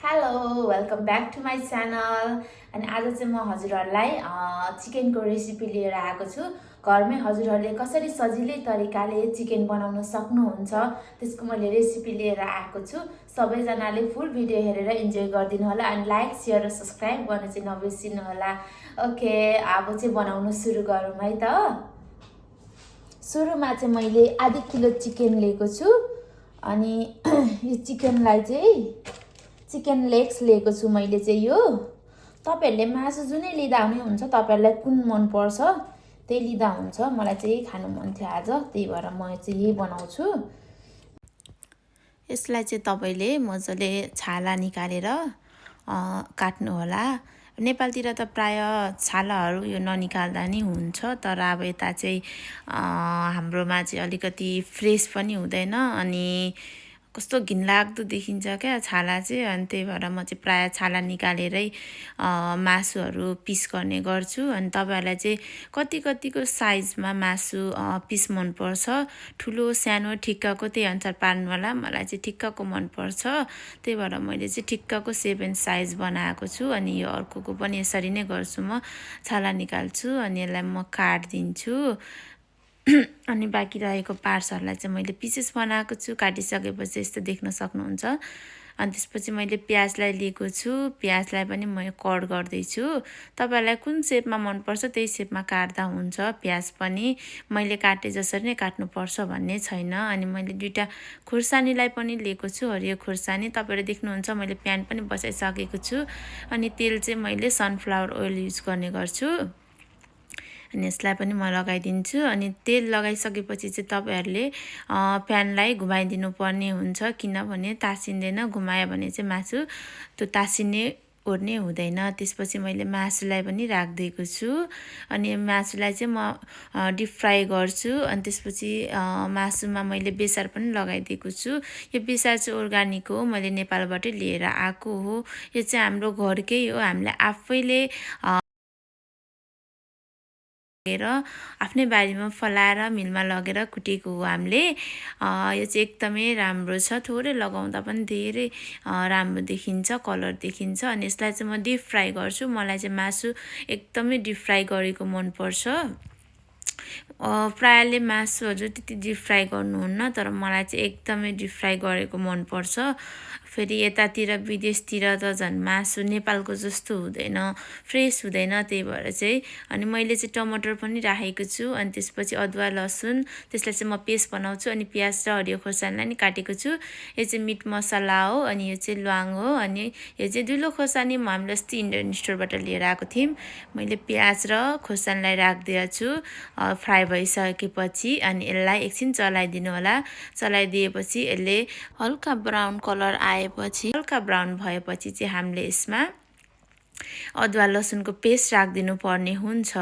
Hello welcome back to my channel. अनि आज चाहिँ म हजुरहरूलाई चिकनको रेसिपी लिएर आएको छु। घरमै हजुरहरूले कसरी सजिलै तरिकाले चिकन बनाउन सक्नुहुन्छ त्यसको मैले रेसिपी लिएर आएको छु। सबैजनाले फुल भिडियो हेरेर इन्जोय गरिदिनु होला अनि लाइक सेयर र सब्सक्राइब गर्न चाहिँ नबिर्सिनु होला। ओके, अब चाहिँ बनाउन सुरु गरौँ है त। सुरुमा चाहिँ मैले आधा किलो चिकन लिएको छु। अनि यो चिकनलाई चाहिँ चिकन लेग्स लिएको छु मैले चाहिँ। यो तपाईहरुले मासु जुनै लिँदा हुने हुन्छ, तपाईहरुलाई कुन मन पर्छ त्यही लिँदा हुन्छ। मलाई चाहिँ खानु मन थियो आज, त्यही भएर म चाहिँ यही बनाउँछु। यसलाई चाहिँ तपाईले मजाले छाला निकालेर काट्नु होला। नेपालतिर त प्राय छालाहरू यो ननिकाल्दा नि हुन्छ, तर अब यता चाहिँ हाम्रोमा चाहिँ अलिकति फ्रेस पनि हुँदैन अनि कस्तो घिनलाग्दो देखिन्छ क्या छाला चाहिँ। अनि त्यही भएर म चाहिँ प्राय छाला निकालेरै मासुहरू पिस गर्ने गर्छु। अनि तपाईहरुलाई चाहिँ कतिको साइजमा मासु पिस मनपर्छ, ठुलो सानो ठिक्कको त्यही अनुसार पार्नु होला। मलाई चाहिँ ठिक्कको मनपर्छ, त्यही भएर मैले चाहिँ ठिक्कको 7 साइज बनाएको छु। अनि यो अर्कोको पनि यसरी नै गर्छु, म छाला निकाल्छु अनि यसलाई म काट्दिन्छु। अनि बाँकी रहेको पार्ट्सहरूलाई चाहिँ मैले पिसेस बनाएको छु। काटिसकेपछि यस्तो देख्न सक्नुहुन्छ। अनि त्यसपछि मैले प्याजलाई लिएको छु, प्याजलाई पनि म कट गर्दैछु। तपाईहरुलाई कुन शेपमा मनपर्छ त्यही शेपमा काट्दा हुन्छ। प्याज पनि मैले काटे जसरी नै काट्नुपर्छ भन्ने छैन। अनि मैले दुईटा खुर्सानीलाई पनि लिएको छु, हरियो खुर्सानी। तपाईहरुले देख्नुहुन्छ मैले प्यान पनि बसाइसकेको छु। अनि तेल चाहिँ मैले सनफ्लावर ओइल युज गर्ने गर्छु। अनि यसलाई पनि म लगाइदिन्छु। अनि तेल लगाइसकेपछि चाहिँ तपाईहरुले प्यानलाई घुमाइदिनु पर्ने हुन्छ, किनभने तासिँदैन। घुमायो भने चाहिँ मासु त्यो तासिने ओर्ने हुँदैन। त्यसपछि मैले मासुलाई पनि राखिदिएको छु। अनि मासुलाई चाहिँ म डिप फ्राई गर्छु। अनि त्यसपछि मासुमा मैले बेसार पनि लगाइदिएको छु। यो बेसार चाहिँ अर्ग्यानिक हो, मैले नेपालबाट लिएर आएको हो। यो चाहिँ हाम्रो घरकै हो, हामीले आफैले आफ्नै बारीमा फलाएर मिलमा लगेर कुटेको हो हामीले। यो चाहिँ एकदमै राम्रो छ, थोरै लगाउँदा पनि धेरै राम्रो देखिन्छ, कलर देखिन्छ। अनि यसलाई चाहिँ म डिप फ्राई गर्छु। मलाई चाहिँ मासु एकदमै डिप फ्राई गरेको मनपर्छ। प्रायले मासुहरू त्यति डिप फ्राई गर्नुहुन्न, तर मलाई चाहिँ एकदमै डिप फ्राई गरेको मनपर्छ। फेरि यतातिर विदेशतिर त झन् मासु नेपालको जस्तो हुँदैन, फ्रेस हुँदैन, त्यही भएर चाहिँ। अनि मैले चाहिँ टमाटर पनि राखेको छु। अनि त्यसपछि अदुवा लसुन त्यसलाई चाहिँ म पेस्ट बनाउँछु। अनि प्याज र हरियो खोर्सानीलाई नि काटेको छु। यो चाहिँ मिट मसला हो। अनि यो चाहिँ ल्वाङ हो। अनि यो चाहिँ दुलो खोर्सानी म हामीले अस्ति इन्डियन स्टोरबाट लिएर आएको थियौँ। मैले प्याज र खोर्सानीलाई राखिदिएको छु फ्राई भइसकेपछि। अनि यसलाई एकछिन चलाइदिनु होला। चलाइदिएपछि यसले हल्का ब्राउन कलर आएपछि, हल्का ब्राउन भएपछि चाहिँ हामीले यसमा अदुवा लसुनको पेस्ट राखिदिनु पर्ने हुन्छ।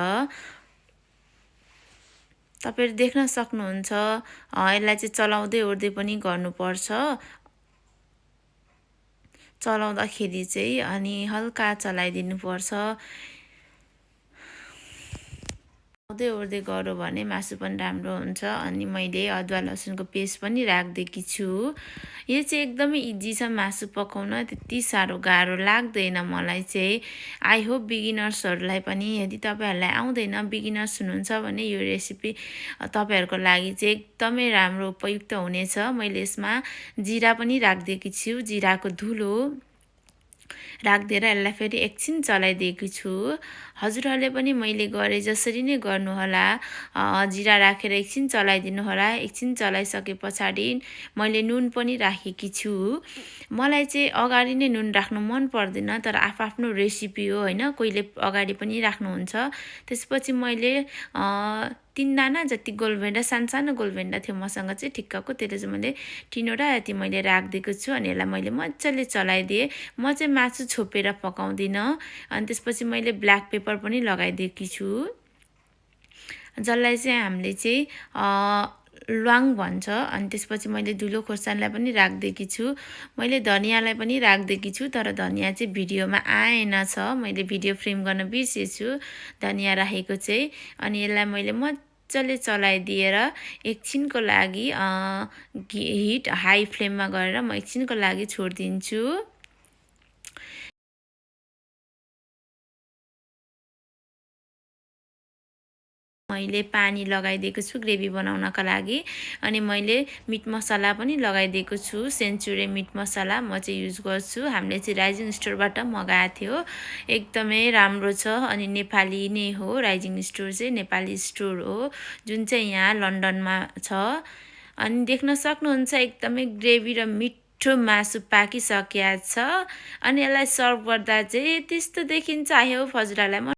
तपाईहरु देख्न सक्नुहुन्छ। यसलाई चाहिँ चलाउँदै ओर्दै पनि गर्नुपर्छ। चलाउँदाखेरि चाहिँ अनि हल्का चलाइदिनुपर्छ। चलाउँदै ओर्दै गऱ्यो भने मासु पनि राम्रो हुन्छ। अनि मैले अदुवा लसुनको पेस्ट पनि राखिदिएकी छु। यो चाहिँ एकदमै इजी छ मासु पकाउन, त्यति साह्रो गाह्रो लाग्दैन मलाई चाहिँ। आई होप बिगिनर्सहरूलाई पनि, यदि तपाईहरुलाई आउँदैन, बिगिनर्स हुनुहुन्छ भने यो रेसिपी तपाईहरुको लागि चाहिँ एकदमै राम्रो उपयुक्त हुनेछ। मैले यसमा जिरा पनि राखिदिएकी छु, जिराको धुलो राखिदिएर यसलाई फेरि एकछिन चलाइदिएकी छु। हजुरहरूले पनि मैले गरे जसरी नै गर्नुहोला। जिरा राखेर एकछिन चलाइदिनु होला। एकछिन चलाइसके पछाडि मैले नुन पनि राखेकी छु। मलाई चाहिँ अगाडि नै नुन राख्नु मन पर्दैन, तर आफ्नो रेसिपी हो हैन, कोहीले अगाडि पनि राख्नुहुन्छ। त्यसपछि मैले 3 दाना जति गोलभेन्डा, सानो गोलभेन्डा थियो मसँग चाहिँ ठिक्कको, त्यसले चाहिँ मैले 3 वटा यति मैले राखिदिएको छु। अनि यसलाई मैले मजाले चलाइदिएँ। म चाहिँ मासु छोपेर पकाउँदिनँ। अनि त्यसपछि मैले ब्ल्याक पेपर पनि लगाइदिएकी छु, जसलाई चाहिँ हामीले चाहिँ ल्वाङ भन्छ। अनि त्यसपछि मैले धुलो खोर्सानीलाई पनि राखिदिएकी छु। मैले धनियाँलाई पनि राखिदिएकी छु, तर धनियाँ चाहिँ भिडियोमा आएन छ, मैले भिडियो फ्रेम गर्न बिर्सेछु धनियाँ राखेको चाहिँ। अनि यसलाई मैले मजाले चलाइदिएर एकछिनको लागि हिट हाई फ्लेममा गरेर म एकछिनको लागि छोडिदिन्छु। मैले पानी लगाइदिएको छु ग्रेभी बनाउनका लागि अनि मैले मिट मसला पनि लगाइदिएको छु सेन्चुरी मिट मसला म चाहिँ युज गर्छु हामीले चाहिँ राइजिङ स्टोरबाट मगाएको थियो एकदमै राम्रो छ अनि नेपाली नै हो राइजिङ स्टोर चाहिँ नेपाली स्टोर हो जुन चाहिँ यहाँ लन्डनमा छ अनि देख्न सक्नुहुन्छ एकदमै ग्रेभी र मिठो मासु पाकिसकेको छ अनि यसलाई सर्भ गर्दा चाहिँ त्यस्तो देखिन्छ आयो फजुरालाई